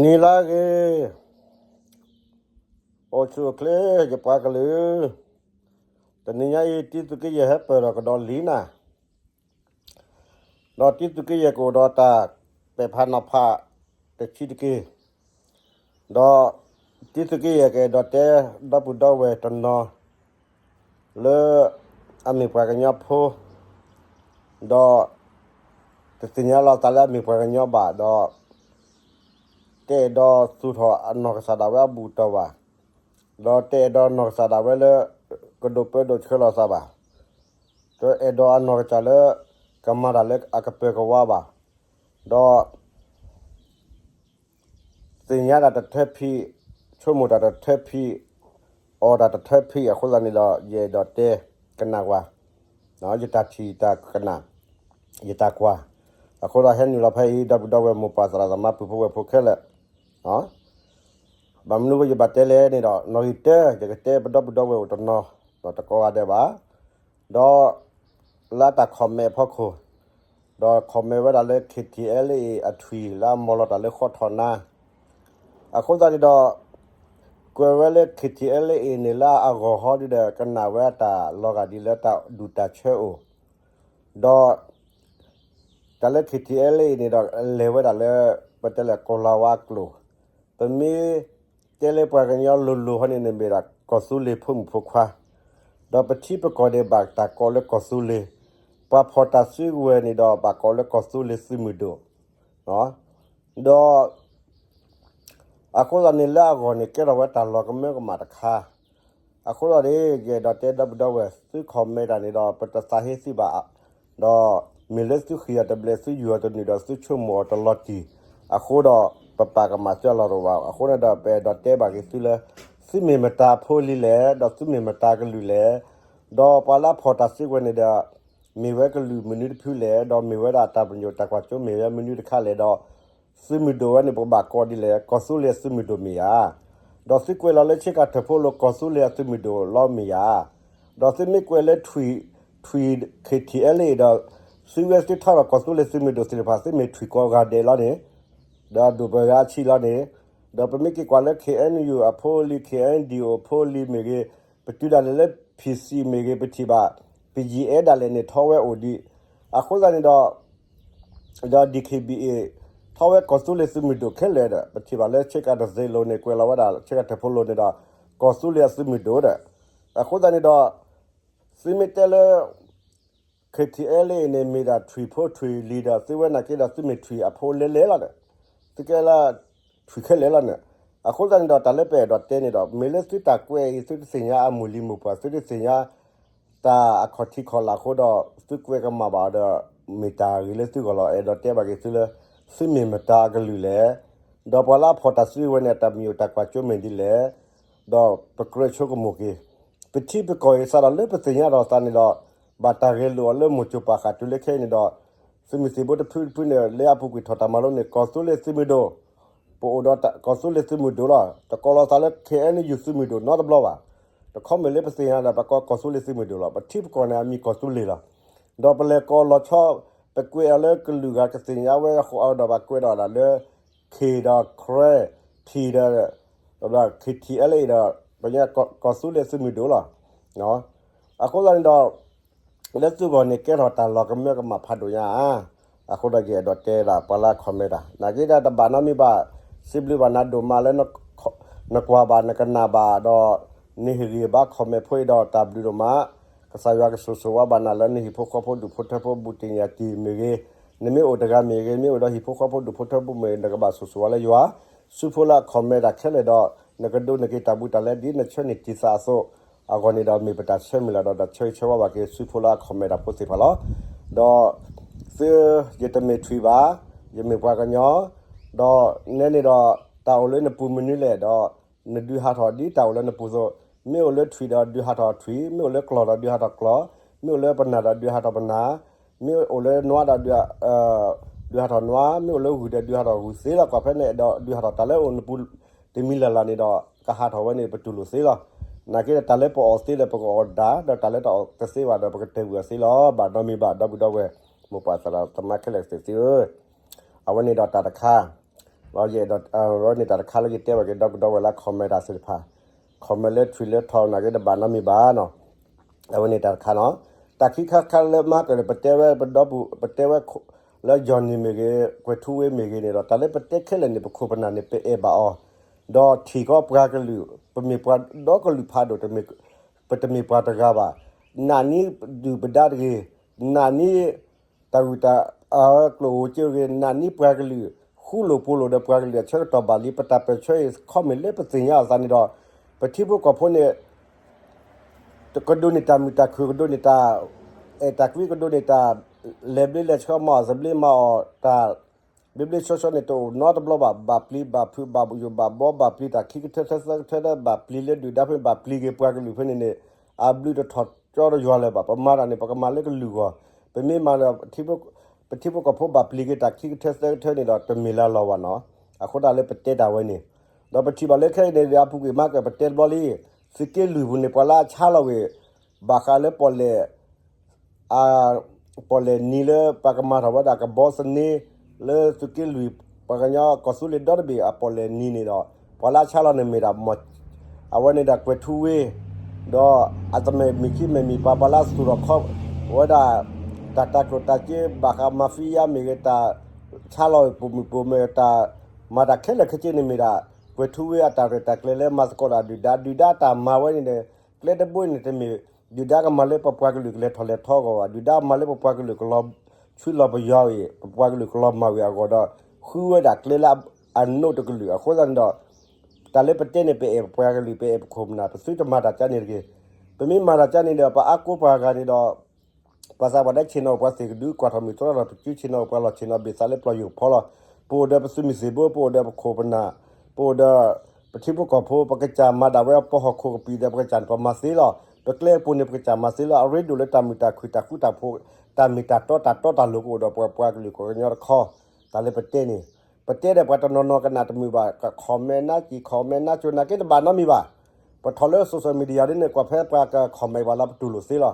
နံၤလၢအဂ့ၤ, အိၣ်ဆူၣ်အိၣ်ချ့ ယပှၤကလုာ်, တနံၤညါအံၤ တံသုးက့ယဲၢ်ဟဲပၢၢ်ဒီးကဒီးလံနၤ, ဒီးတံသုးက့ယဲၢ်ကအိၣ်ဒီးတၢ်ပဲာ်ဖးနီၤဖးတဆံးတက့ၢ်, ဒီးတံသုးက့ယဲၢ်ကအဲၣ်ဒိးတဲ ဒီပုၢ်ဒီဝဲၢ်တနီၤ လၢအမ့ၢ်ပှၤကညီဖိ, ဒီးတသ့ၣ်ညါလီၤသးလၢအမ့ၢ်ပှၤကညီဘၣ်ဒီး တအဲၣ်ဒိးသူၣ်ထီၣ်အနီၢ်ကစၢ်ဒၣ်ဝဲအဘူၣ်အတီၢ်ဘၣ်, ဒီးတအဲၣ်ဒိးနီၢ်ကစၢ်ဒၣ်ဝဲလၢ ကဒိၣ်ပၢဒိၣ်ဆှၢလီၤသးဘၣ်, တအဲၣ်ဒိးအနီၢ်ကစၢ်လၢ ကမၤတၢ်လၢအကပၢၤကဝါဘၣ်, ဒီး သ့ၣ်ညါတၢ်တထၢဖံး, ဆိကမိၣ်တၢ်တထၢဖံး, အီၣ်တၢ်တထၢဖံးအဃိသတးန့ၣ်ဒီး ယအဲၣ်ဒိးတဲကနၣ်ကွၢ်, ယတၢ်ထံၣ်တၢ်ကနၣ်, ယတၢ်ကွၢ်, အဃိဒီးဟဲနုာ်လီၤဖဲအံၤ ဒီပုၢ်ဒီဝဲၢ်မိၢ်ပၢ်သရၣ်သမါပုၢ်ဖိဝဲၢ်ဖိခဲလၢာ်, ဘၣ်မနုၤဃိယဘၣ်တဲလဲၣ်န့ၣ်ဒီး နီၣ်ဂံၢ်တၢ ယကတဲပဒီပုၢ်ဒီဝဲၢ်အိၣ်တနီၤ, ဒီးတကိးဂၤဒဲးဘၣ် ဒီး လၢတၢ် comment အဖီခိၣ်, ဒီး comment ဝဲဒၣ်လၢ KTLA အထွံၣ်လၢအမီၤလီၤတၢ်လၢဃီထီၣ်နါ, အဃိသတးန့ၣ်ဒီး ကွဲးဝဲလၢ KTLA န့ၣ် လၢအဂီၢ်ဟီဒ်ဒီး ကနၣ်ဝဲတၢ်လီၤဂာ်ဒ်လၢတၢ်ဒူၣ်တၢ်ဆၢအိၣ်, ဒီး တၢ်လၢ KTLA န့ၣ်ဒီး လဲၤဝဲဒၣ်လၢ ပတဲလၢကိၤလၤဝါအကျိာ်, ပမ့ၢ်တဲလၢပှၤကညီလိၤလိၤဟီန့ၣ် န့ၣ်မ့ၢ်ဒၣ်ကီၢ်သူလ့ၤဖိမုၣ်ဖိခွါ, ဒီးပထံပကီၢ်န့ၣ်ဘၣ်တၢ်ကိးလၢကီၢ်သူလ့ၤ, ပှၤဖီၣ်တၢ်စုကဝဲၤန့ၣ်ဒီး ဘၣ်ကိးလၢကီၢ်သူလ့ၤသုးမုၢ်ဒိၣ်, ဒီး အဃိသတးန့ၣ်လၢအဂီၢ်န့ၣ် ကဲထီၣ်ဝဲတၢ်လီၤကမၢကမၣ်တခါ, အဃိဒီးန့ၣ် ယအဲၣ်ဒိးတဲဒီပုၢ်ဒီဝဲၢ် သု comment တၢ်န့ၣ်ဒီး ပတသးဟ့သုဘၣ်, ဒီးမ့ၢ်လၢသုဃ့ၢ်အီၤတဘျဲၣ် သုယူၤအီၤတနုာ်ဒီး သုဆိကမိၣ်အီၤတလီၤတံၢ်, အဃိဒီး ပပာ်ကမၣ်သုအလီၢ်တအိၣ်ဘၣ်. အဃိန့ၣ်ဒီး ပအဲၣ်ဒိးတဲဘၣ်က့ၤသုလၢ သုမ့ၢ်မတၤအဖိအလံၤလဲၣ်, ဒီးသုမ့ၢ်မတၤကလုာ်လဲၣ်, ဒီးပှၤလၢအဖီၣ်တၢ်စုကဝဲၤန့ၣ်ဒီး မ့ၢ်ဝဲကလုာ်မနုၤတဖုလဲၣ်, ဒီးမ့ၢ်ဝဲဒၣ်တၢ်ပညိၣ်တၢ်ကွၢ်စိမ့ၢ်ဝဲမနုၤတခါလဲၣ်ဒီး သုးမုၢ်ဒိၣ်ဝဲန့ၣ် ပကဘၣ်ကိးဒ်လဲၣ်, ကီၢ်သူလ့ၤအသုးမုၢ်ဒိၣ်မ့ၢ်ဧါ, ဒီးသုကွဲးလီၤလၢဆ့ကၤထၢၣ်ဖိလိၤ ကီၢ်သူလ့ၤအသုးမုၢ်ဒိၣ်လီၤမ့ၢ်ဧါ, ဒီးသုမ့ၢ်ကွဲးလၢထွံၣ် ထွံၣ် KTLA ဒီး သုဝဲသုထီၣ်ဒီးကီၢ်သူလ့ၤသုးမုၢ်ဒိၣ်သ့ၣ်တဖၣ် သုမ့ၢ်ထွံၣ်ကိးဂၤဒဲးလီၤန့ၣ်, ဒီးဒိၣ်ပှၤဂၤအဆံးလီၤန့ၣ်, ဒီးပမ့ၢ်က့ၤကွၢ်လၢ KNU အဖိအလံၤ KNDO အဖိအလံၤမ့ၢ်ဂ့ၤ, ပတုၤဒၣ်လဲာ်လၢ PC မ့ၢ်ဂ့ၤ ပထံၣ်ဘၣ် ပယံာ်အဲၣ်ဒၣ်လဲာ်န့ၣ် ထီဝဲအိၣ်ဒံး, အဃိသတးန့ၣ်ဒီး ဒီး DKBA ထီဝဲကီၢ်သူလ့ၤသုးမုၢ်ဒိၣ်ခဲလၢာ်ဒီး ပထံၣ်ဘၣ်လၢဆ့ကၤတစ့လိၤန့ၣ် ကွဲးလီၤဝဲဒၣ်ဆ့ကၤထၢၣ်ဖိလိၤန့ၣ်ဒီး ကီၢ်သူလ့ၤအသုးမုၢ်ဒိၣ်ဒီး, အဃိသတးန့ၣ်ဒီး သုမ့ၢ်တဲလၢ KTLA န့ၣ် မ့ၢ်ဒၣ်ထွံၣ်ဖိထွံၣ်လံၤဒီး သုဝဲနာ်က့ဒီး သုမ့ၢ်ထွံၣ်အဖိလဲလဲလီၤဒီး, သုကဲလၢ ထွံၣ်ခဲလၢာ်လီၤန့ၣ်, အဃိသတးန့ၣ်ဒီး တၢ်လၢပအဲၣ်ဒိးတဲန့ၣ်ဒီး မ့ၢ်လၢသုတၢ်ကွဲးအံၤ သုတသ့ၣ်ညါအမိၢ်လံၤမိၢ်ပှၢ် သုတသ့ၣ်ညါ တၢ်အခီၣ်ထံးခီၣ်လာ်အဃိဒီး သုကွဲးကမၣ်ဘၣ်ဒီး မ့ၢ်တၢ်ဂ့ၤလၢသုဂီၢ်လီၤ. အဲၣ်ဒိးတဲဘၣ်က့ၤသုလၢ သုမ့ၢ်မတၤအကလုာ်လဲၣ်, ဒီးပှၤလၢအဖီၣ်တၢ်စုကဝဲၤန့ၣ် အတၢ်ပညိၣ်တၢ်ကွၢ်စိမ့ၢ်ဒ်လဲၣ်, ဒီးပကြၢးဆိကမိၣ်က့ၤ ပထံပကီၢ်အံၤစးဒီးလၢပသ့ၣ်ညါဒီးသးန့ၣ်ဒီး ဘၣ်တၢ်ဂဲၤလိာ်အီၤလၢမိၢ်စိၤပၤဃာ်တုၤလၢခဲအံၤန့ၣ်ဒီး သုးမုၢ်သံၣ်ဘိတဖုတဖုန့ၣ် လၢအပူၤကွံာ်ထီၣ်တၢ်မၤလိန့ၣ် ကီၢ်သူလ့ၤသုးမုၢ်ဒိၣ်, ပအိၣ်ဒီးကီၢ်သူလ့ၤသုးမုၢ်ဒိၣ်လီၤ. တကိးလီၤသးလၢ KNU သုးမုၢ်ဒိၣ်နီတဘျီဘၣ်. တခီမ့ၢ်လၢပသ့ၣ်ညါဒီး ပကိးကီၢ်သူလ့ၤသုးမုၢ်ဒိၣ်လီၤ. ပထံပကီၢ်န့ၣ် အမံၤကီၢ်သူလ့ၤလီၤ. ဒီးပလဲၤကိးလီၤဆီ ပကွဲးအီၤလၢကလုာ်ဂၤကသ့ၣ်ညါဝဲအဃိဒီး ဘၣ်ကွဲးဒီးဒၣ်လၢ K ဒီး Karen, T ဒီး KTLA ဒီး ပညါကီၢ်သူလ့ၤသုးမုၢ်ဒိၣ်လီၤ. အဃိသတးန့ၣ်ဒီး လၢသုဂီၢ်န့ၣ် ကဲထီၣ်တၢ်လီၤကမၢကမၣ်ဖးဒိၣ်ညါဧါ. အဃိဒီးယအဲၣ်ဒိးတဲဒၣ်ပှၤလၢအ comment တၢ် နာ်က့ဒီးတဘၣ်နီတမံၤဘၣ်, စံးဘျုးဘၣ်နၤဒိၣ်မးလၢ နကွၢ်ဘၣ်နကနၣ်ဘၣ်ဒီး နဟ့ၣ်ဂံၢ်ဘါ comment ဖိအံၤဒီးတၢ်ဘျုးဒိၣ်မး, ကစၢ်ယွၤကဆိၣ်ဂ့ၤဝါဘၣ်နၤလၢနဟံၣ်ဖိဃီဖိဒူၣ်ဖိထၢဖိဘူးတ့ၢ်ညါတံၢ်မ့ၢ်ဂ့ၤ, နမ့ၢ်အိၣ်တဂၤမ့ၢ်ဂ့ၤ, မ့ၢ်အိၣ်ဒီးဟံၣ်ဖိဃီဖိဒူၣ်ဖိထၢဖိမ့ၢ်ဂ့ၤ နကဘၣ်ဆိၣ်ဂ့ၤဝါလၢယွၤ, စုဖိလၢအ comment တၢ်ခဲလၢာ်ဒီး နကဒိးန့ၢ်က့ၤတၢ်ဘူးတၢ်လဲ ဒ်နဆၢန့ၢ်တံၢ်သးအသိး, အဂီၢ်န့ၣ်ဒီးမ့ၢ်ပတၢ်ဆၢမုၢ်လၢ်ဒီး တၢ်ဆၢဂ့ၤဆၢဝါဘၣ်က့ၤ စုဖိလၢအ comment တၢ်ဖိသ့ၣ်တဖၣ်လီၤ. ဒီး သု ယတမ့ၢ်ထွံၣ်ဘၣ်, ယမ့ၢ်ပှၤကညီ, ဒီးနဲန့ၣ်ဒီး တၢ်အိၣ်လၢနပူၤမနုၤလဲၣ်ဒီး နဒုးဟးထီၣ်ဒ်တၢ်အိၣ်လၢနပူၤအသိး, မ့ၢ်အိၣ်လၢထွံၣ်ဒီးဒုးဟးထီၣ်ထွံၣ်, မ့ၢ်အိၣ်လၢကျီၢ်ဒီးဒုးဟးထီၣ်ကျီၢ်, မ့ၢ်အိၣ်လၢပနၢ်ဒီးဒုးဟးထီၣ်ပနၢ်, မ့ၢ်အိၣ်လၢနွါဒီး ဒုးဟးထီၣ်နွါ, မ့ၢ်အိၣ်လၢဂုၢ်ဒီးဒုးဟးထီၣ်ဂုၢ်သ့လီၤ. ကွၢ်ဖဲန့ၣ်အဲၣ်ဒိးဒုးဟးထီၣ်တၢ်လၢအိၣ်နပူၤတမံၤလၢ်လၢ်န့ၣ်ဒီး ကဟးထီၣ်ဝဲန့ၣ် ပတူၢ်လိာ်သ့လီၤ. နာ်က့ဒီးတၢ်လၢပအီၣ်သ့ဒီး ပကအီၣ်ဒၣ်, ဒီးတၢ်လၢတအီၣ်တသ့ဘၣ်ဒီး ပကတၢၢ်ကွံာ်အီၤသ့လီၤ. ဘၣ်နီတမံၤဘၣ် ဒီပုၢ်ဒီဝဲၢ် မိၢ်ပၢ်သရၣ်သမါခဲလၢာ်သ့ၣ်သုဧၢ, အဝဲန့ၣ်ဒီးတၢ်တခါ, တ ယအဲၣ်ဒိး အဝဲန့ၣ်တၢ်တခါလၢယတဲဘၣ်က့ၤဒီပုၢ်ဒီဝဲၢ်လၢ comment တၢ်သ့ၣ်တဖၣ်, comment လၢထွံၣ်လၢထီနာ်က့တဘၣ်နီတမံၤဘၣ်နီၤ. အဝဲန့ၣ်တၢ်တခါနီၤ. တၢ်ခံခါတခါလၢမၤကၢၢ်န့ၣ် ပတဲဝဲပဒီပုၢ် ပတဲဝဲလၢ Johnny မ့ၢ်ဂ့ၤ, ကွဲၤထူဝ့မ့ၢ်ဂ့ၤန့ၣ်ဒီး တၢ်လၢပတဲခဲလၢာ်န့ၣ် ပခိၣ်ပနၢ်န့ၣ် ပအဲၣ်ဘၣ်အီၤ, ဒီးထံၣ်ကီးပှၤကလုာ်, ပမ့ၢ်ပှၤဒီကလုာ်ဖးဒိၣ်, ပတမ့ၢ်ပှၤတဂၤဘၣ်. နာ်န့ၢ်ဒုၣ်ပဒါတဂ့ၤ, နာ်န့ၢ် တၢ်ဂုၢ်တၢ်အကျိၣ်ဧိၤစ့ဧိၤတဂ့ၤ, နာ်န့ၢ်ပှၤကလုာ်, ဃူလိာ်ဖိးလိာ်ဒီးပှၤကလုာ်အဆၢကတီၢ်ဘၣ်လံ. ပတၢ်ပၢၢ်ဆၢအံၤ ခီမ့ၢ်လၢပသ့ၣ်ညါအသးန့ၣ်ဒီး ပထံဖိကီၢ်ဖိန့ၣ် ကဒိးန့ၢ်တၢ်မုာ်တၢ်ခုၣ်, ကဒိးန့ၢ်တၢ်အဲၣ်တၢ်ကွံ, ကဒိးန့ၢ်တၢ်လဲၤဘျ့လဲၤဆှီ, မၤအီၣ်သဘျ့မၤအီၣ်တၢ်ဘျ့ဘျ့ဆှီဆှီန့ၣ် တအိၣ်နီတဘျီဘၣ်. ဘၣ်ပျံၤဘၣ်ဖုး, ဘၣ်ယိၣ်ဘၣ်ဘီ, ဘၣ်ပျံၤတၢ်ခံကထၢသၢကထၢ, ဘၣ်ပျံၤလၢဒုၣ်ဒါဖဲန့ၣ်, ဘၣ်ပျံၤက့ၤပှၤကလုာ်ဖဲန့ၣ်န့ၣ် အဘျုးတထီၣ်ကၠီဒီးယွၤလၢၤဘၣ်. ပမၤတၢ်န့ၣ် ပကမၤလၢကလုာ်ဂီၢ်, ပမ့ၢ်မၤဒီး ပထံဖိကီၢ်ဖိဘၣ်ပျံၤက့ၤတၢ်ခံကထၢသၢကထၢန့ၣ်ဒီး တမ့ၢ်လၢအလီၢ်ဘၣ်နီၤ. အဃိသတးလၢပတဲတၢ်ဝဲန့ၣ်, ဒီးပထံၣ်ဘၣ်လၢခဲအံၤန့ၣ် အပူၤကွံာ်မၤကၢၢ် ပတဲတဘျီလံ, သုးက့လွံၢ်ပူၤန့ၣ် ပှၤလၢအဆါလီၤဝဲ ဘၣ်ဃးလၢပီၣ်လဲၣ် အ ပီၣ်လဲၣ်နံၤလၢပှၤကမၤထီၣ်ဝဲဒၣ်ကဘီသန့ လၢသုးက့လွံၢ် ပှၤကညီကီၢ်သူလ့ၤဒီတဘ့ၣ်အပီၣ်လဲၣ်နံၤန့ၣ်ဒီး ပှၤလၢအဆါလီၤန့ၣ်မ့ၢ်ဒၣ် အဝဲန့ၣ်ဒၣ်ကွဲၤထူဝ့ ဒီးအတမဲာ်မ့ၢ်ခံမဲာ်မ့ၢ်ပှၤ ပှၤလၢအသူၣ်ထီၣ်ခီဝဲဒၣ် တၢ်တၤကျိၣ်တၤစ့ ဘၣ်ဃး mafia မ့ၢ်ဂ့ၤ တၢ်ဆါလီၤပိာ်မုၣ်ပိာ်မၢၤ တၢ်မၤတၢ်ခဲလၢာ်ခဲဆ့န့ၣ်မ့ၢ်ဒၣ် ကွဲၤထူဝ့အတၢ်ရဲၣ်တၢ်ကျဲၤလၢမၤသကိးဒီးဒုၣ်ဒါ ဒုၣ်ဒါတၢ်မၤဝဲန့ၣ်ဒီး ကျဲတဘိန့ၣ်တမ့ၢ် ဒုၣ်ဒါကမၤလၢပပှၤကလုာ်ကလဲၤထီၣ်လဲၤထီအဂီၢ်ဘၣ်, ဒုၣ်ဒါမၤလၢပပှၤကလုာ်ကလီၤဆူလီၤပယီၤအံၤ ပပှၤကလုာ်ကလီၤမၢ်ဝံၤအဂီၢ်ဒီး ဃုဝဲဒၣ်ကျဲလၢအနိးတကလုာ် အဃိသတးန့ၣ်ဒီး တၢ်လၢပတဲန့ၣ် ပအဲၣ်ပပှၤကလုာ် ပအဲၣ်ပခိၣ်ပနၢ် ပသုတမၤတၢ်ကါန့ၣ်တဂ့ၤ. ပမ့ၢ်မၤတၢ်ကါန့ၣ်ဒီး ပအါကိးပှၤဂၤန့ၣ်ဒီး ပှၤသးပှၢ်ဒဲဆ့ၣ်နီၤပှၤသ့ၣ်ကဒု ကွၢ်ထီၣ်မုၢ်သရၣ်ဒီး ပစုဆ့ၣ်နီၤပှၤလီၢ်ဆ့ၣ်နီၤဘ့ၣ်သးလၢပျီယိာ်ဖီလီၤ. ပအိၣ်ဒီးပသုးမုၢ်သံၣ်ဘိ ပအိၣ်ဒီးပခိၣ်ပနၢ် ပအိၣ်ဒီး ပထံဖိကီၢ်ဖိ ပကစၢ်မၤဒၣ်ဝဲပဟီၣ်ခိၣ်ကပံာ်ဒီး ပကစၢ်ပမၤသ့လီၤ. ပကျဲအပူၤန့ၣ် ပကစၢ်မၤသ့လီၤ. အရ့ဒိၣ်လၢတၢ်မုာ်တၢ်ခုၣ် တၢ်ဃူတၢ်ဖိး တၢ်မ့ၢ်တၢ်တီတၢ်တီတၢ်လိၤကအိၣ်ဒီးပပှၤကလုာ်ကညီတခီ, တၢ်လၢပတဲန့ၣ် ပတဲဒီးပှၤတနီၤနီၤကနၣ်တမုာ်ဘၣ်, က comment နါကံၣ် comment နါကၠိ နာ်က့တဘၣ်နီတမံၤဘၣ်. ပထီၣ်လၢ social media ဒ်န့ၣ် ကွၢ်ဖဲပှၤက comment ဘၣ်လၢပတူၢ်လိာ်သ့လီၤ.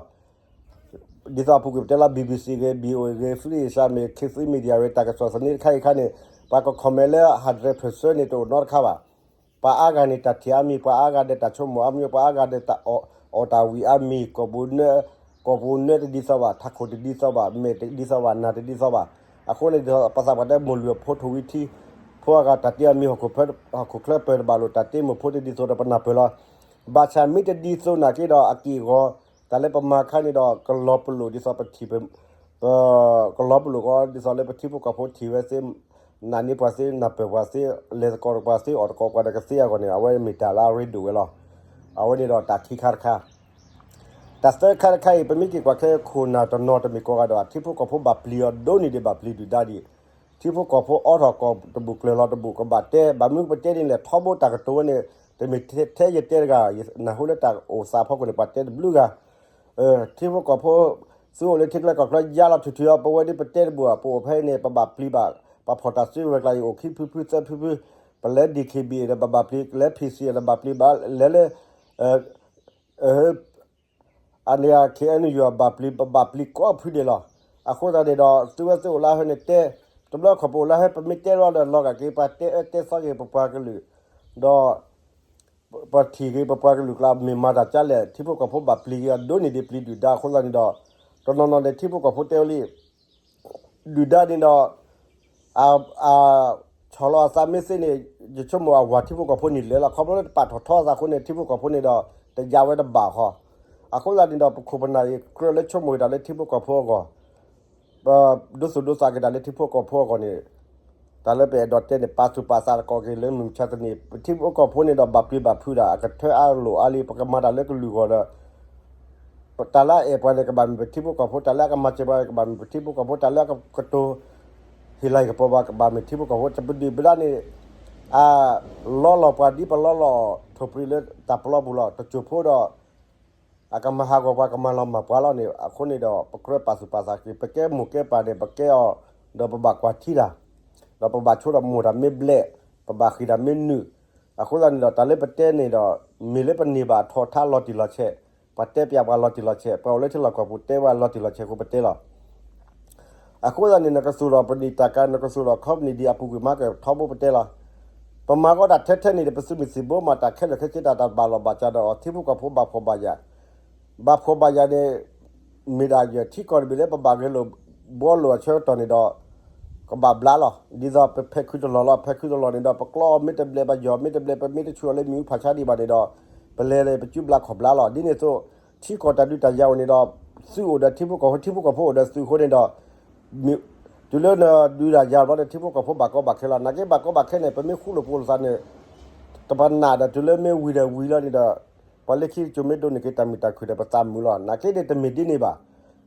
ဒ်သိးအပူၤကွံာ်ပတဲလၢ BBC ဂ့ၤ VOA ဂ့ၤ Free Asia မ့ၢ် ခေတ်သစ် Media ဂ့ၤ တၢ်ကစီၣ်သန့တခါအံၤခါန့ၣ် ပှၤက comment လၢ hundred percent န့ၣ် တအိၣ်နီတခါဘၣ်. ပှၤအါဂၤန့ၣ် တၢ်ထံၣ်အါမံၤ, ပှၤအါဂၤဒီးတၢ်ဆိကမိၣ်အါမံၤ, ပှၤအါဂၤဒီးတၢ်အီၣ်တၢ်ဝံၤအါမံၤ, ကီၢ်ပူၤနၢ, ကီၢ်ပူၤနၢတဒ်သိးဘၣ်, ထးခိၣ်တဒ်သိးဘၣ်, မဲာ်တဒ်သိးဘၣ်, နၢ်တဒ်သိးဘၣ်. အဃိန့ၣ်ဒီး ပသးပှၢ်တဲမိၢ်လုၢ်အဖိထိၣ်ဝံၤထံ, ဖိအဂၤတၢ်တ့အမံၤ ဟီၣ်ခိၣ်ချၢပၢၢ်တဘၣ်လိာ် တၢ်တ့မိၢ်ဖိတဒ်သိးဒီးပနၢ်ပၢၢ်လီၤ. ဘၣ်ဆၣ်မ့ၢ်တဒ်သိးနာ်က့ဒီး အက့ၢ်အဂီၤ တၢ်လၢပမၤခါန့ၣ်ဒီး ကလီၤပလိာ်ဒ်သိးပထံၣ် ပကလီၤပလိာ်ကီး ဒ်သိးလၢပထံဖိကီၢ်ဖိထံၣ်ဝဲသ့, နာ်န့ၢ်ပှၤသ့, နၢ်ပၢၢ်ပှၤသ့, လဲၤသကိးပှၤသ့, အီၣ်သကိးပှၤတကသ့အဂီၢ်န့ၣ် အဝဲမ့ၢ်တၢ်လၢအရ့ဒိၣ်ဝဲလီၤ. အဝဲန့ၣ်ဒီးတၢ်ခံခါတခါ, တၢ်သၢခါတခါအံၤ ပမ့ၢ်က့ၤကွၢ်ခဲခိၣ်နၢ်တနီၤတမ့ၢ်ကိးဂၤဒီး ထံဖိကီၢ်ဖိဘၣ်ပျံၤအီၤဒိၣ်န့ၢ်ဒံး ဘၣ်ပျံၤဒုၣ်ဒါဒံး, ထံဖိကီၢ်ဖိအိးထီၣ်ကီၢ်တဘူၣ်ကျၢၤလီၤတဘူၣ် ကဘၣ်တဲ, ဘၣ်မနုၤပတဲဒ်န့ၣ်လဲၣ် ထီဘိတၢ်ကတိၤဝဲန့ၣ် တမ့ၢ်ထဲယတဲတဂၤ, နၢ်ဟူလၢတၢ်အိၣ်သးဖီခိၣ်န့ၣ် ပှၤတဲတဘျုးဂၤ ထံဖိကီၢ်ဖိ သုအိၣ်လၢထံကျါကီၢ်ကျါ ယါလီၤထူၣ်ထူၣ်အီၤ ပဝဲဒ်ပတဲတဘူၣ်ဘၣ်, ပအိၣ်ဖဲအံၤန့ၣ် ပဘၣ်ပျံၤဘၣ်, ပှၤဖီၣ်တၢ်စုကဝဲၤကျါအံၤ အိၣ်ခံဖုဖုသၢဖုဖု, ပလဲၤ DKBA ဒီးပဘၣ်ပျံၤ, လဲၤ PC ဒီးဘၣ်ပျံၤဘၣ်, လဲၤလၢ အန့ၣ် KNU ဘၣ်ပျံၤ, ပဘၣ်ပျံၤကိးဖုဒဲးလီၤ. အဃိသတးန့ၣ်ဒီး သုဝဲသုအိၣ်လၢဟဲန့ၣ်တဲ, တဘျီခီၣ်ပအိၣ်လၢဟဲ ပမ့ၢ်တဲလီၤဒီးလီၤဂာ်က့ၤ ပှၤတဲအၢတဲသီက့ၤပပှၤကလုာ်, ဒီး ပထံၣ်က့ၤပပှၤကလုာ်ကျါ မ့ၢ်မၤတၢ်ကါလဲၣ် ထံဖိကီၢ်ဖိဘၣ်ပျံၤက့ၤအီၤဒိၣ်န့ၢ်ဒံးပျံၤဒုၣ်ဒါအဃိသတးန့ၣ်ဒီး တနီၤနီၤန့ၣ် ထံဖိကီၢ်ဖိတဲဝဲလံ ဒုၣ်ဒါန့ၣ်ဒီး အ အ ဆီၣ်လီၤအသးမ့ၢ်သ့န့ၣ် ယဆိကမိၣ်အဝၤထံဖိကီၢ်ဖိန့ၣ်လဲၤလီၤ. ခီဖျိလၢတပာ်ထီၣ်ထီအသးအဃိန့ၣ် ထံဖိကီၢ်ဖိန့ၣ်ဒီး တယါဝဲတဘၣ်ဃီ. အဃိသတးန့ၣ်ဒီး ပခိၣ်ပနၢ်အံၤ ကြၢးလၢဆိကမိၣ်တၢ်လၢထံဖိကီၢ်ဖိအဂီၢ် ပဒိသူၣ်ဒိသးက့ၤတၢ်လၢထံဖိကီၢ်ဖိအဂီၢ်န့ၣ် တၢ်လၢပအဲၣ်ဒိးတဲန့ၣ် ပာ်သူၣ်ပာ်သးတက့ၢ်က့ၤလၢမုၢ်မဆါတနံၤ ပထံဖိကီၢ်ဖိန့ၣ်ဒီး ဘၣ်ပျံၤဘၣ်ဖုးဒၣ် အကထၢအါလိာ်အါလံ ပကမၤတၢ်လၢကလုာ်အဂီၢ်ဒီး တၢ်လၢအအဲၣ်ပှၤန့ၣ် ကဘၣ်မ့ၢ်ပထံဖိကီၢ်ဖိ, တၢ်လၢအကမၤစၢၤပှၤန့ၣ် ကဘၣ်မ့ၢ်ပထံဖိကီၢ်ဖိ, တၢ်လၢအကတိၤဟ့ၣ်လၤဟ့ၣ်ကပီၤပှၤ ကဘၣ်မ့ၢ်ထံဖိကီၢ်ဖိ, ပဒုၣ်ပဒါန့ၣ် အလီလီၤပှၤဒ်ပလီလီၤထိၣ်ပြံးလၢတၢ်ပျီပူၤလီၤ. တစိၢ်ဖိဒီး အကမၤဟးဂီၤပှၤ ကမၤလီၤမၢ်ပှၤလီၤန့ၣ် အဃိန့ၣ်ဒီး ပကြၢးပာ်သူၣ်ပာ်သးက့ၤ ပကဲမိၢ်ကဲပၢ်န့ၣ် ပကဲအီၤ ဒီးပဘၣ်ကွၢ်ထံတၢ်, ဒီးပဘၣ်ဆိဒီးမိၢ်တၢ်မ့ၢ်ဘျဲၣ်, ပဘၣ်ဃံးတၢ်မ့ၢ်နုာ်, အဃိသတးန့ၣ်ဒီး တၢ်လၢပတဲန့ၣ်ဒီး မ့ၢ်လၢပန့ၢ်ဘၣ်အထီၣ်ထါလီၤတံၢ်လီၤဆဲး, ပှၤတဲပျးပှၤလီၤတံၢ်လီၤဆဲး, ပှၤအိၣ်လၢထံလီၢ်ကီၢ်ပူၤတဲပှၤလီၤတံၢ်လီၤဆဲးအဃိပတဲလီၤ. အဃိသတးန့ၣ် နကသူၣ်ထီၣ်ပနံာ်တၢ်ကၤ နကသူၣ်ထီၣ် company ဒ်အပူၤကွံာ်မၤကထီဘိပတဲလီၤ. ပမၤဃီတၢ်ထဲထဲန့ၣ်ဒီး ပသုးမုၢ်သံၣ်ဘိမၤတၢ်ခဲလၢာ်ခဲဆ့ တၢ်တဘၣ်လီၢ်ဘၣ်စးဒီးအီၤ ထံဖိကီၢ်ဖိဘၣ်ဖှီၣ်ဘၣ်ယာ်, ဘၣ်ဖှီၣ်ဘၣ်ယာ်န့ၣ် မ့ၢ်ဒၣ်ယဲၢ်ထံကီၢ်တဘ့ၣ်လၢပဘၣ်ဂဲၤလိာ်ဘှီလိာ်အဆၢကတီၢ်န့ၣ်ဒီး ကဘၣ်ဘျါလီၤ. ဒ်သိးပဖဲးခုတလီၢ်လီၤ, ဖဲးခုတလီၢ်န့ၣ်ဒီး ပကျီအီၤမ့ၢ်တဘျဲၣ် ပယီၤမ့ၢ်တဘျဲၣ် ပမ့ၢ်တဆူၣ်အီၤလၢမံၤဟူဖးဆါဒံးဘၣ်န့ၣ်ဒီး ပလဲၤလၢပစုဘျါခီၣ်ဘျါလီၤ. ဒ်န့ၣ်အသိး ထံကီၢ်တၢ်ဒုးတၢ်ယၤအိၣ်န့ၣ်ဒီး သုးအိၣ်ဒီးထံဖိကီၢ်ဖိ ထံဖိကီၢ်ဖိအိၣ်ဒီးသုးအဃိန့ၣ်ဒီး တုၤလၢနဒုးတၢ်ယၤဘျီဒီး ထံဖိကီၢ်ဖိဘၣ်ကီဘၣ်ခဲလီၤ. နာ်က့ဘၣ်ကီဘၣ်ခဲန့ၣ် ပမ့ၢ်ဃူလိာ်ဖိးလိာ်သးန့ၣ် တပနၢ်ဒီး တုၤလၢမ့ၢ်ဝံၤဒီးဝံၤလီၤန့ၣ်ဒီး ပှၤလၢခံကစိၤမ့ၢ်ဒိးန့ၢ်က့ၤတၢ်မုာ်တၢ်ခုၣ်ဒီး ပသးမုာ်လီၤ. နာ်က့န့ၣ်တမ့ၢ်ဒ်န့ၣ်ဘၣ်.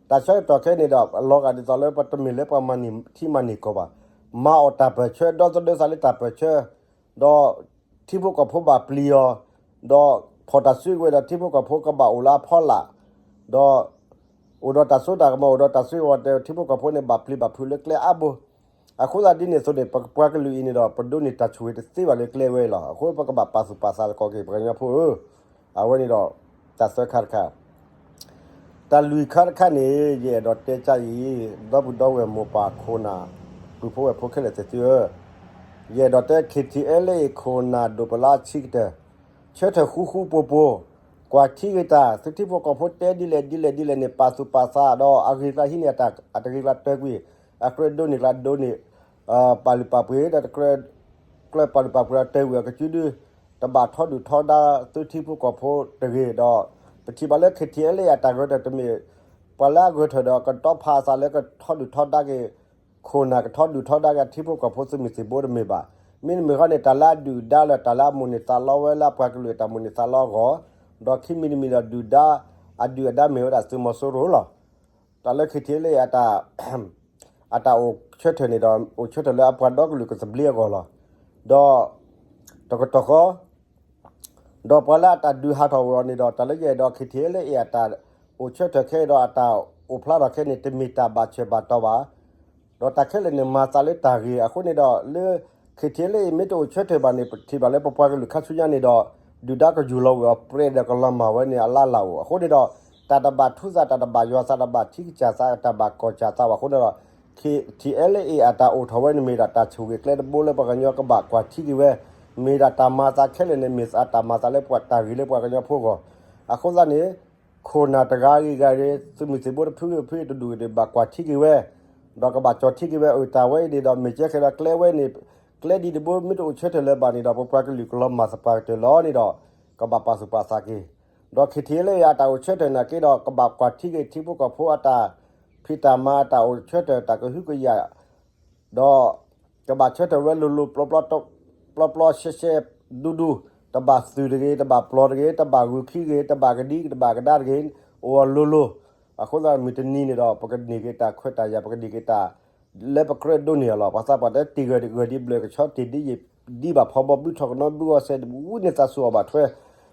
တၢ်ဆၢကတီၢ်ခဲအံၤန့ၣ်ဒီး အလီၤဂာ်ဒ်သိးလၢပတမ့ၢ်လၢပှၤမၤန့ၢ်ထံမၤန့ၢ်ကီၢ်ဘၣ်. မၤအီၣ်တၢ်ပၢၢ်ဆၢ ဒီသဒၢသးလၢတၢ်ပၢၢ်ဆၢ ဒီးထံဖိကီၢ်ဖိဘၣ်ပျံၤအီၤ, ဒီးဖီၣ်တၢ်စုကဝဲၤဒီးထံဖိကီၢ်ဖိကဘၣ်အိၣ်လၢအဖီလာ်, ဒီးအိၣ်ဒီးတၢ်စိတၢ်ကမီၤ အိၣ်ဒီးတၢ်စုကဝဲၤ ထံဖိကီၢ်ဖိန့ၣ် ဘၣ်ပျံၤဘၣ်ဖုးလၢကျဲအါဘိ. အဃိသတးဒ်န့ၣ်အသိးန့ၣ် ပပှၤကလုာ်အံၤန့ၣ်ဒီး ပဒိးန့ၢ်တၢ်ဆိၣ်ဂ့ၤတသ့ဘၣ်လၢကျဲဝဲအံၤလီၤ. အဃိပကဘၣ်ပာ်သူၣ်ပာ်သးသကိးက့ၤ ပှၤကညီဖိဧၢ, အဝဲန့ၣ်ဒီး တၢ်သၢခါတခါ တၢ်လွံၢ်ခါတခါန့ၣ် ယအဲၣ်ဒိးတဲကါအံၤ, ဒီပုၢ်ဒီဝဲၢ်မိၢ်ပၢ်ခိၣ်နၢ် ပုၢ်ဖိဝဲၢ်ဖိခဲလၢာ်သ့ၣ်သုဧၢ, ယအဲၣ်ဒိးတဲ KTLA ခိၣ်နၢ်ဒိၣ်ပလၢဆံးကတၢၢ် ဆၢထၢၣ်ဃူဃူပိာ်ပိာ်, ကွၢ်ထံက့ၤတၢ် သုထံဖိကီၢ်ဖိတဲဒ်လဲၣ်ဒ်လဲၣ်ဒ်လဲၣ်န့ၣ် ပာ်သူၣ်ပာ်သးဒီး အဂ့ၢ်ကျါဟံးန့ၢ် အတဂ့ၤကျါတၢကွံာ်, အကြၢးဒိးန့ၢ်ကျါဒိးန့ၢ် ပာ်လုၢ်ပာ်ပှ့ၤဒီး တကြၢး ကြၢးပာ်လုၢ်ပာ်ပှ့ၤဒီးတၢကွံာ်အကစုဒု တဘၣ်ထီဒုၣ်ထီဒါသုထံဖိကီၢ်ဖိတဂ့ၤဒီး ပထံၣ်ဘၣ်လၢ KTLA အတၢ်ဂဲၤထၢၣ်တမ့ၢ် ပှၤလၢအဂဲၤထၢၣ်ဒီးကတီဖးအသးလၢကထီဒုၣ်ထီဒါက့ၤ ခိၣ်နၢ်ကထီဒုၣ်ထီဒါက့ၤအထံဖိကီၢ်ဖိသုးမုၢ်သံၣ်ဘိတမ့ၢ်ဘၣ်. မ့တမ့ၢ်ဃီန့ၣ် တၢ်လၢအဒုၣ်အဒါလၢတၢ်လၢအမိၣ်န့ၢ်သးလီဝဲလၢအပှၤကလုာ်အတၢ်မိၣ်န့ၢ်သးလီအဂီၢ်, ဒီးခံမံၤတမံၤဒီးဒုၣ်ဒါ အဒုၣ်အဒါမ့ၢ်ဝဲဒၣ်သုးမီၤစိရိၤလီၤ. တၢ်လၢ KTLA အတၢ်အိၣ်ဆၢထၢၣ်န့ၣ်ဒီး အိၣ်ဆၢထၢၣ်လၢအပှၤဒီကလုာ်ကသဘျ့အဂီၢ်လီၤ. ဒီး တကတီၢ်ဃီ ဒီးပှၤလၢအတၢ်ဒုးဟးထီၣ်ဝဲအီၤန့ၣ်ဒီး တၢ်လၢယအဲၣ်ဒိး KTLA အတၢ်အိၣ်ဆၢထၢၣ်ခဲအံၤဒီးအတၢ်အိၣ်ဖျါထီၣ်ခဲအံၤန့ၣ် တမ့ၢ်တၢ်ဘၣ်ဆၢဘၣ်တီၤဘၣ်. ဒီးတၢ်ခဲလၢာ်န့ၣ်မၤသးလၢတၢ်ဂ့ၤအဃိန့ၣ်ဒီး လၢ KTLA မ့ၢ်တအိၣ်ဆၢထၢၣ်ဘၣ်န့ၣ် ပထံၣ်ဘၣ်လၢပပှၤကလုာ်ခါဆူညါန့ၣ်ဒီး ဒုၣ်ဒါကယူၢ်လီၤဝဲအီၤပြဲးဒီးကလီၤမၢ်ဝဲန့ၣ်အလၢ်လၢ်အိၣ် အဃိန့ၣ်ဒီး တၢ်တဘၣ်ထူသး တၢ်တဘၣ်ယွၤသး တဘၣ်ထံကစၢ်သး တၢ်ဘၣ်ကီၢ်စၢ်သးဘၣ်အဃိန့ၣ်ဒီး KTLA အတၢ်အိၣ်ထီၣ်ဝဲန့ၣ်မ့ၢ်ဒၣ်တၢ်ဆိၣ်ဂ့ၤကျဲတဘိလၢပှၤကညီကဘၣ်ကွၢ်ထံက့ၤဝဲ, မ့ၢ်ဒၣ်တၢ်မၤသးခဲလၢာ်န့ၣ် မ့ၢ်အတၢ်မၤသးလၢပှၤတၢ်ဂ့ၤလၢပှၤကညီဖိအဂီၢ်, အဃိသတးန့ၣ် ခိၣ်နၢ်တဂၤဂ့ၤဂၤဂ့ၤ သုးမုၢ်သံၣ်ဘိတဖုဂ့ၤဖုဂ့ၤတဒူၣ်ဂ့ၤန့ၣ် ဘၣ်ကွၢ်ထံက့ၤဝဲ, ဒီးကဘၣ်ကၠီထံက့ၤဝဲ အတၢ်ဝဲအံၤန့ၣ်ဒီး မ့ၢ်ကဲဃဲၤဒီးကျဲဝဲန့ၣ် ကျဲဒ်တဘိမ့ၢ်တအိၣ်ဆၢထၢၣ်လၢၤဘၣ်န့ၣ်ဒီး ပပှၤကလုာ်ကလီၤမၢ်သပှၢ်ကတၢၢ်လီၤန့ၣ်ဒီး ကဘၣ်ပာ်သူၣ်ပာ်သးက့ၤ, ဒီး KTLA အတၢ်အိၣ်ဆၢထၢၣ်နာ်က့ဒီး ကဘၣ်ကွၢ်ထံက့ၤထံဖိကီၢ်ဖိအတၢ်ဖံးတၢ်မၤ အတၢ်အိၣ်ဆၢထၢၣ်တၢ်ကဟုကယာ် ဒီး ကဘၣ်ဆၢထၢၣ်ဝဲလိၤလိၤ ပျီပျီရှဲရှဲဒူဒူ, တဘၣ်သုးတဂ့ၤ, တဘၣ်ပျီတဂ့ၤ, တဘၣ်ဂုာ်ခံဂ့ၤ, တဘၣ်ကဒံကဒါတဂ့ၤ, အိၣ်အလိၤလိၤ, အဃိသတးမုၢ်တနံၤန့ၣ်ဒီး ပကန့ၢ်က့ၤတၢ်ခွဲးတၢ်ယာ် ပကန့ၢ်က့ၤတၢ် လၢပကြၢးဒိးန့ၢ်အီၤလီၤ. ပှၤသးပှၢ်တဲတ့ၢ်ဂၢၢ်တဂၢၢ်ဒ်ဘျၢၣ်ကဆီ တ့ၢ်ဒ်ယံာ်ဒ်ဘၣ်ဖီဘီ ဘုထီၣ်ကနီဘုဂီၤစဲး ဝံန့ၢ်သးစူၤအီၣ်ဘၣ်ထွဲ,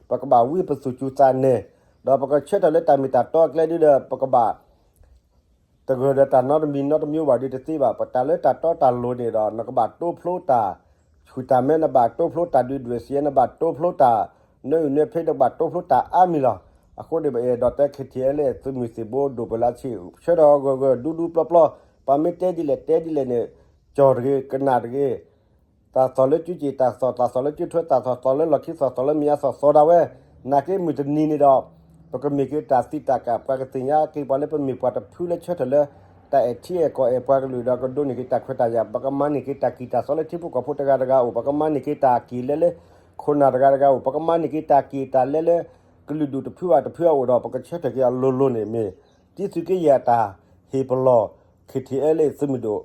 ပကဘၣ်ဝံပသူၣ်စူၤသးနဲၣ်, ဒီးပကဆၢထၢၣ်လၢတၢ်မ့ၢ်တၢ်တီအကျဲဒ်ဒီး ပကဘၣ် တဂၢၢ်ဒီးတၢ်နီတမံၤနီတမျိုးဘၣ်ဒီးတသ့ဘၣ်. ပတၢ်လၢတၢ်တီတၢ်လိၤန့ၣ်ဒီး နကဘၣ်တိဖျိတၢ်ဆူၣ်တၢ်မဲ နဘၣ်တိဖျိတၢ်ဒုၣ်ဒွဲၣ်စံး နဘၣ်တိဖျိတၢ်နၢအုၣ်နၢဖဲ နကဘၣ်တိဖျိတၢ်အါမံၤလီၤ. အဃိန့ၣ် ပအဲၣ်ဒိးတဲ KTLA သုးမုၢ်သံၣ်ဘိဒိၣ်ပှၤလၢဆံး ဆၢထၢၣ်ဂၢၢ်ဂၢၢ်ဒူဒူပျီပျီ, ပှၤမ့ၢ်တဲဒ်လဲၣ်တဲဒ်လဲၣ်န့ၣ် ကၠီၣ်တဂ့ၤ ကနၣ်တဂ့ၤ တၢ်သီၣ်လၢစုစ့ၣ်တၢ်သီၣ်, တၢ်သီၣ်လၢစုထွဲတၢ်သီၣ်, သီၣ်လၢလီၢ်ခံသီၣ်, သီၣ်လၢမံၤအသီၣ် သီၣ်ဒၣ်ဝဲ, နာ်က့မုၢ်တနံၤန့ၣ်ဒီး ပကမ့ၢ်က့ၤတၢ်သံတၢ်ကၢ် ပှၤကသ့ၣ်ညါက့ၤပှၤလၢပမ့ၢ်ပှၤတဖုလၢဆၢထၢၣ်လၢ တၢ်အဲၣ်ထံအဲၣ်ကီၢ်အဲၣ်ပှၤကလုာ်ဒီးကဒိးန့ၢ်က့ၤတၢ်ခွဲးတၢ်ယာ်, ပကမၤန့ၢ်က့ၤတၢ်ကံၢ်တၢ်စီလၢထံဖိကီၢ်ဖိတဂၤတဂၤအအိၣ်, ပကမၤန့ၢ်က့ၤတၢ်က့ၢ်လဲလၢ ခိၣ်နၢ်တဂၤတဂၤအအိၣ်, ပကမၤန့ၢ်က့ၤတၢ်က့ၢ်တၢ်လဲလၢ ကလုာ်ဒူၣ်တဖုဘၣ်တဖုအအိၣ်ဒီး ပကဆၢထၢၣ်က့ၤအလိၤလိၤန့ၣ်မ့ၢ် တံသုးက့ယဲၢ်အတၢ်ဟ့ၣ်ပလီၢ် KTLA သုးမုၢ်ဒိၣ်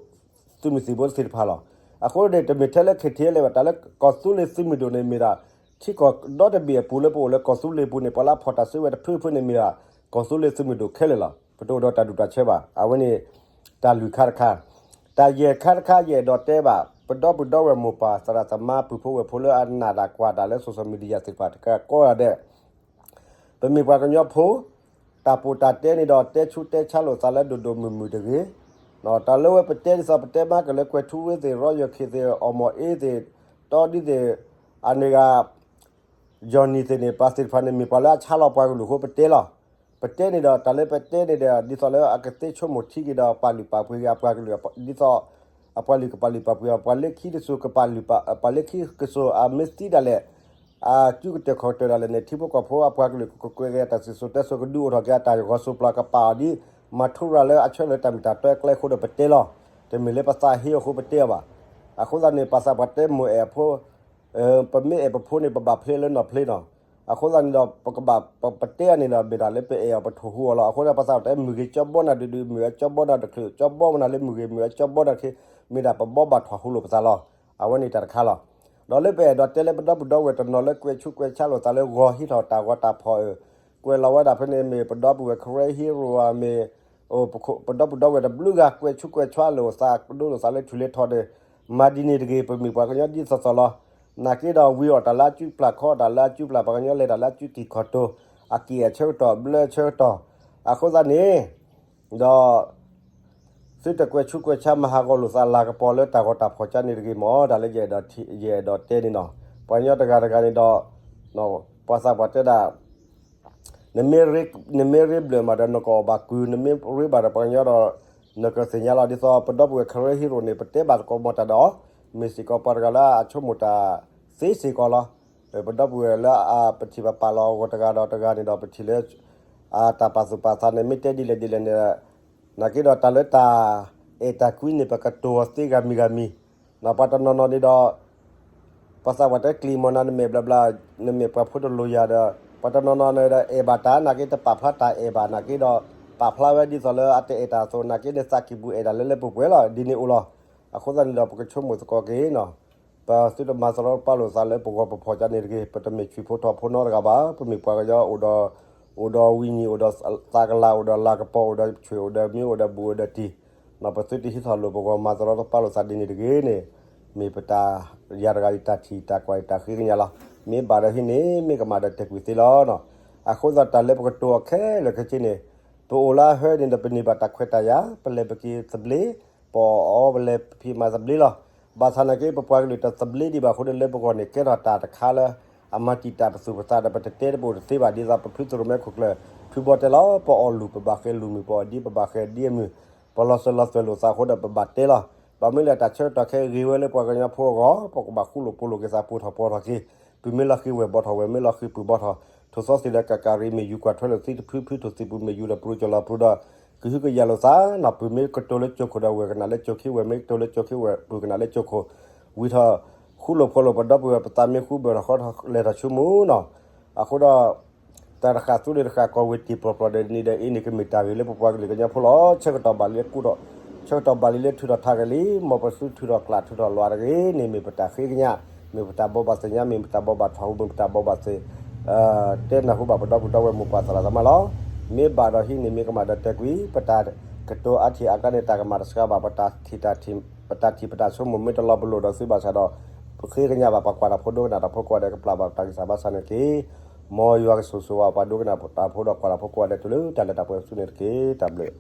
သုးမုၢ်သံၣ်ဘိသ့ၣ်တဖၣ်လီၤ. အဃိန့ၣ် တမ့ၢ်ထဲလၢ KTLA ဘၣ် တၢ်လၢကီၢ်သူလ့ၤသုးမုၢ်ဒိၣ်န့ၣ်မ့ၢ်ဒၣ် ထံကီၢ်ဒီတဘ့ၣ်အပူၤလၢပအိၣ်လၢကီၢ်သူလ့ၤပူၤန့ၣ် ပှၤလၢအဖီၣ်တၢ်စုကဝဲၤတဖုဖုန့ၣ်မ့ၢ်ဒၣ် ကီၢ်သူလ့ၤသုးမုၢ်ဒိၣ်ခဲလၢာ်လီၤ. ပတအိၣ်ဒီးတၢ်ဒူၣ်တၢ်ဆၢဘၣ်. အဝဲန့ၣ် တၢ်လွံၢ်ခါတခါ, တၢ်ယဲၢ်ခါတခါ ယအဲၣ်ဒိးတဲဘၣ် ပဒီပုၢ်ဒီဝဲၢ်မိၢ်ပၢ်သရၣ်သမါ ပုၢ်ဖိဝဲၢ်ဖိလၢအနၢ်တၢ်ကွၢ်တၢ်လၢ social media သ့ၣ်တဖၣ်တကးကိးဂၤဒဲး ပမ့ၢ်ပှၤကညီဖိ တၢ်ပိာ်တၢ်တဲန့ၣ်ဒီး တဲဆူးတဲဆါလိာ်သးလၢဒိၣ်ဒိၣ်မုၢ်မုၢ်တဂ့ၤ, တၢ်လၢဝဲပတဲဒ်သိးပတဲမၤကလၢကွဲၤထူဝ့သ့ၣ် ရီယီၢ်ခ့ၣ်သ့ၣ် အီၣ်မီၣ်အ့သ့ၣ် တီဒံသ့ၣ် အန့ၣ်ဂၤ ယီၢ်နံၣ်သ့ၣ်န့ၣ် ပှၤသ့ၣ်တဖၣ်န့ၣ် မ့ၢ်ပှၤလၢအဆါလီၤပှၤကလုာ်အဃိပတဲလီၤ. ပတဲန့ၣ်ဒီး တၢ်လၢပတဲန့ၣ်ဒီး ဒ်သိးလၢအကသ့ဆိကမိၣ်ထံက့ၤဒီး ပာ်လုၢ်ပာ်ပှ့ၤက့ၤအပှၤကလုာ်, ဒ်သိး အပှၤလုၢ်ကပာ်လုၢ်ပာ်ပှ့ၤအီၤ, ပှၤလၢခံတစိၤကပာ်လုၢ်ပာ်, ပှၤလၢခံတစိၤအမ့ၢ်သံဒၣ်လဲာ် အစုကတၢၢ်ခီၣ်ကတၢၢ်ဒၣ်လဲာ်န့ၣ် ထံဖိကီၢ်ဖိအပှၤကလုာ်ကကွဲးက့ၤတၢ်စံၣ်စိၤတဲစိၤ ကဒုးအိၣ်ထီၣ်က့ၤအတၢ်ဂီၤစိၤပျီ ကပာ်အီၤဒ် မၤထူရၤလၢအဆၢလၢတၢ်မ့ၢ်တၢ်တီအကျဲအဃိဒီးပတဲလီၤ. တမ့ၢ်လၢပသးဟ့အဃိပတဲအီၤဘၣ်. အဃိသတးန့ၣ် ပှၤသးပှၢ်တဲမိၢ်အဲၣ်အဖိ ပမ့ၢ်အဲၣ်ပဖိန့ၣ် ပဘၣ်ဖျ့လၢနီၢ်ဖျ့နီၤ. အဃိသတးန့ၣ်ဒီး ပကဘၣ်ပတဲအီၤန့ၣ်ဒီး မ့ၢ်ဒၣ်လၢပအဲၣ်အီၤပထိၣ်ဟူအီၤလီၤ. အဃိဒီးပှၤသးပှၢ်တဲ မုၢ်ဂ့ၤကၠီဘီနၤဒုးဒုး မုၢ်အကၠီဘီနၤတချုး ကၠီဘီမနၤလၢမုၢ်ဂ့ၤ မုၢ်အကၠီဘီနၤတချ့ မ့ၢ်ဒၣ်ပဘီဘၣ်ထွၣ်ဟူလိာ်ပသးလီၤ. အဝဲန့ၣ်တၢ်တခါလီၤ. ဒီးလၢပအဲၣ်ဒိးတဲလၢပဒီပုၢ်ဒီဝဲၢ်တနီၤလၢကွဲးဆူးကွဲးဆါလိာ်သးလၢဂီၤဟံးထီၣ်တၢ်ဂီၤတၢ်ဖီၣ်အၢ ကွဲးလီၤဝဲဒၣ်ဖဲန့ၣ်မ့ၢ်ပဒီပုၢ်ဝဲၢ် Karen Hero မ့ၢ် ပဒီပုၢ်ဒီဝဲၢ်တဘျုးဂၤ ကွဲးဆူးကွဲးဆါလိာ်သး ဒိလိာ်သးလၢထူၣ်လၢထီၣ်ဒီး မၤဒ်န့ၣ်တဂ့ၤ ပမ့ၢ်ပှၤကညီဒ်သိးသိးလီၤ. နာ်က့ဒီးဝံအီၣ်တၢ်လၢအစုပျၢ် ခီအီၣ်တၢ်လၢအစုပျၢ် ပှၤကညီလဲၤတၢ်လၢအစုကံၢ်ခီၣ်တိၤ အက့ၢ်အဆၢကတီၢ် ဘျၢဆၢကတီၢ် အဃိသတးန့ၣ် ဒီး သုတကွဲးဆူးကွဲးဆါမၤဟးဂီၤလိာ်သးလၤကပီၤလၢတၢ်ဂီၤတၢ်ဖီၣ်ကါန့ၣ်တဂ့ၤမ့ၢ် တၢ်လၢယအဲၣ်ဒိးတဲန့ၣ်နီၤ. ပှၤကညီတဂၤတဂၤန့ၣ်ဒီး ပှၤသးပှၢ်တဲဒၣ် နမ့ၢ်ရ့ဘျၢၣ်မးဒီးနကအီၣ်ဘၣ်ကုၢ် နမ့ၢ်ရ့ဘၣ်ဒီးပှၤကညီဒီး နကသ့ၣ်ညါလီၤ. ဒ်သိးပဒီပုၢ်ဝဲၢ် Karen Hero န့ၣ် ပတဲဘၣ်သကိးမီၤတၢ်ဒီး မ့ၢ်စ့ၢ်ကီးပှၤတဂၤလၢအဆိကမိၣ်တၢ်သ့စ့ၢ်ကီးလီၤ. ပဒီပုၢ်ဝဲၢ်လၢအပထံၣ်ပပာ်လီၤအဂီၢ်တဂၤဒီးတဂၤန့ၣ်ဒီး ပထံၣ်လၢ တၢ်ပာ်သူၣ်ပာ်သးန့ၣ် မ့ၢ်တဲဒ်လဲၣ်ဒ်လဲၣ်န့ၣ် နာ်က့ဒီးတၢ်လၢတၢ်အဲၣ်တၢ်ကွံန့ၣ် ပကတိၤအီၤသ့ဂၤမံၤဂၤမံၤ ပှၤတနီၤနီၤန့ၣ်ဒီး ပှၤသးပှၢ်တဲကျံးမီၤနၤ နမဲာ်ဘျီဘျီ နမဲာ်ပှၤဖိတလိၤယၤဒီး ပှၤတနီၤနီၤန့ၣ်ဒီး အဲၣ်ဘၣ်တၢ်နာ်က့ တပာ်ဖျါတၢ်အဲၣ်ဘၣ်နာ်က့ဒီး ပာ်ဖျါဝဲဒ်သိးလၢအတအဲၣ်တၢ်အသိးနာ်က့န့ၣ် သးကံၢ်ပူၤအဲၣ်ဒၣ်လၢလၢပှဲၤပှဲၤလီၤ ဒ်န့ၣ်အိၣ်လီၤ. အဃိသတးန့ၣ်ဒီး ပကဆိကမိၣ်သကိးက့ၤနီၤ ပသုတမၤသရီတပါလိာ်သးလၢပဂီၢ်ပဖီၣ်ကါန့ၣ်တဂ့ၤ. ပတမ့ၢ်ဆံးဖိထီၣ်ဖိနီတဂၤဘၣ်. ပမ့ၢ်ပှၤကညီအိၣ်ဒီး အိၣ်ဒီးဝံၤနံၤ အိၣ်ဒီးသးကလၤ အိၣ်ဒီးလၤကပီၤ အိၣ်ဒီးဆွ့ၣ် အိၣ်ဒီးမ့ၢ် အိၣ်ဒီးဘူး အိၣ်ဒီးတံၢ် ပသုတဟံးထီၣ်လိာ်ပဂီၢ်မၤသရီတပါလိာ်သးဒ်န့ၣ်တဂ့ၤန့ၣ် မ့ၢ်ပတၢ် ယၤတဂၤအံၤတၢ်ထံၣ်တၢ်ကွၢ်အံၤ တၢ်ဃ့ကညးလီၤ. မ့ၢ်ဘၣ်ဒီးဟံးန့ၢ် မ့ၢ်ကမၣ်ဒီးတဲာ်ကွံာ်သ့လီၤ. အဃိသတးတၢ်လၢပကတိၤအီၤခဲလၢာ်ခဲဆ့န့ၣ် ပအိၣ်လၢအဟၢန့ၣ်ဒီး ပန့ၢ်ဘၣ်တၢ်ခွဲးတၢ်ယာ် ပလဲၤပက့ၤသဘျ့ ပအီၣ်အီပလဲၤဖံးမၤသဘျ့လီၤ. ဘၣ်ဆၣ်နာ်က့ ပပှၤကလုာ်တသဘျ့ဒံးဘၣ်အဃိဒီး လၢပဂီၢ်န့ၣ် ကဲထီၣ်တၢ်တခါလၢ အမၤတံာ်တာ်ပသူၣ်ပသးဒီး ပတတဲတပအိၣ်တသ့ဘၣ် ဒ်သိးပဖုသရိၣ်မဲခိၣ်ကျၢၢ် ဖုဘီတဲလီၤ ပအီၣ်လူၢ်ပဘၣ်ဃဲၤလူၢ်မုၢ် ပအီၣ်ဒံပဘၣ်ဃဲၤဒံအမုၢ် ပလီၤစၢၤလီၤသွဲၣ်လိာ်သးအဃိဒီး ပဘၣ်တဲလီၤ. ဘၣ်မနုၤလဲၣ် တၢ်ဆၢကတီၢ်ခဲအံၤဂ့ၤဝဲလၢပှၤကညီဖိအဂီၢ် ပကဘၣ်ဃူလိာ်ဖိးလိာ်က့ၤသး ပိၢ်ထီၣ်ပီထီၣ်က့ၤ ပုၢ်မ့ၢ်လီၤဃံၤဝဲၢ်ဘီထီၣ်ဝဲၢ် မ့ၢ်လီၤဃံၤပုၢ်ဘီထီၣ် ထိၣ်သီသံးဒီးကးကးရံ မ့ၢ်ယူၤကွၢ်ထွဲလိာ်သံတဖုဖု ထိၣ်သံးပူၤမ့ၢ်ယူၤဒီးပရူၤကၠီၤလီၤပရူၤဒီး ကဟုကယာ်လိာ်သးနီၤ ပုၢ်မ့ၢ်ကတိၤလၢကၠိခိၣ်ဒီးဝဲၢ်ကနၣ်လၢကၠိခံ ဝဲၢ်မ့ၢ်ကတိၤလၢကၠိခံ ဝဲၢ်ပုၢ်ကနၣ်လၢကၠိခိၣ် ဝံၤထီၣ် ဃူလိာ်ဖိးလိာ်ပဒီပုၢ်ဝဲၢ် ပသးမ့ၢ်ဃူဘၢၣ်ထီၣ်ဃီထီၣ်လဲၤထီၣ်ဆူမူနီၤ အဃိဒီး တၢ်တဃၣ်သူလ့ၤတဃၣ်ကီၢ်ဝ့ၢ် တ့ၢ်ပျီၢ်ပျီၢ်ဒီးန့ၣ်ဒီး အံၤန့ၣ်ကမ့ၢ်တၢ်ဂ့ၤလၢပပှၤကလုာ်ကညီဖိလီၤ. ဆၢကတီၢ်ဘၣ်လံလၢကူၣ်ထီၣ် ဆၢကတီၢ်ဘၣ်လံလၢထုးထီၣ်ထးဂ့ၤလံ မ်ပသုထုးထီၣ်ကျးထုးထီၣ်လွးတဂ့ၤန့ၣ် မ့ၢ်ပတၢ်ဃ့ကညး မ့ၢ်ပတၢ်ဘိးဘၣ်သ့ၣ်ညါ မ့ၢ်ပတၢ်ဘိးဘၣ်ထွၢ်ဟူ မ့ၢ်ပတၢ်ဘိးဘၣ်သ့ၣ် တဲနၢ်ဟူဘၣ်ပဒီပုၢ်ဒီဝဲၢ်မိၢ်ပၢ်သရၣ်သမါလီၤ. မ့ၢ်ဘၣ်ဒီးဟံးန့ၢ် မ့ၢ်ကမၣ်ဒီးတဲာ်ကွံာ် ပတၢ်ကတိၤအါထံၣ်အါကါန့ၣ် တၢ်ကမၣ်တစှၤဘၣ် ပတၢ်ထံၣ် ပတၢ်ထံၣ်ပတၢ်ဆိကမိၣ်မ့ၢ်တလီၤပလိာ်ဒီးသုဘၣ်ဆၣ်ဒီး ပဃ့ကညးဘၣ်ပှၤကွၢ်တၢ်ဖိဒိကနၣ်တၢ်ဖိကိးဂၤဒဲး ကပျၢ်ဘၣ်ပတၢ်ဂံၢ်စၢ်ဘါစၢ်န့ၣ်တက့ၢ်. မ်ယွၤကဆိၣ်ဂ့ၤဝဲပှၤဒိကနၣ်တၢ်ဖိဒီးကွၢ်တၢ်ဖိကိးဂၤဒဲးတုၤလၢတၢ်လၢတၢ်ပှဲၤဆူန့ၣ်တက့ၢ်. တၢ်ဘျုး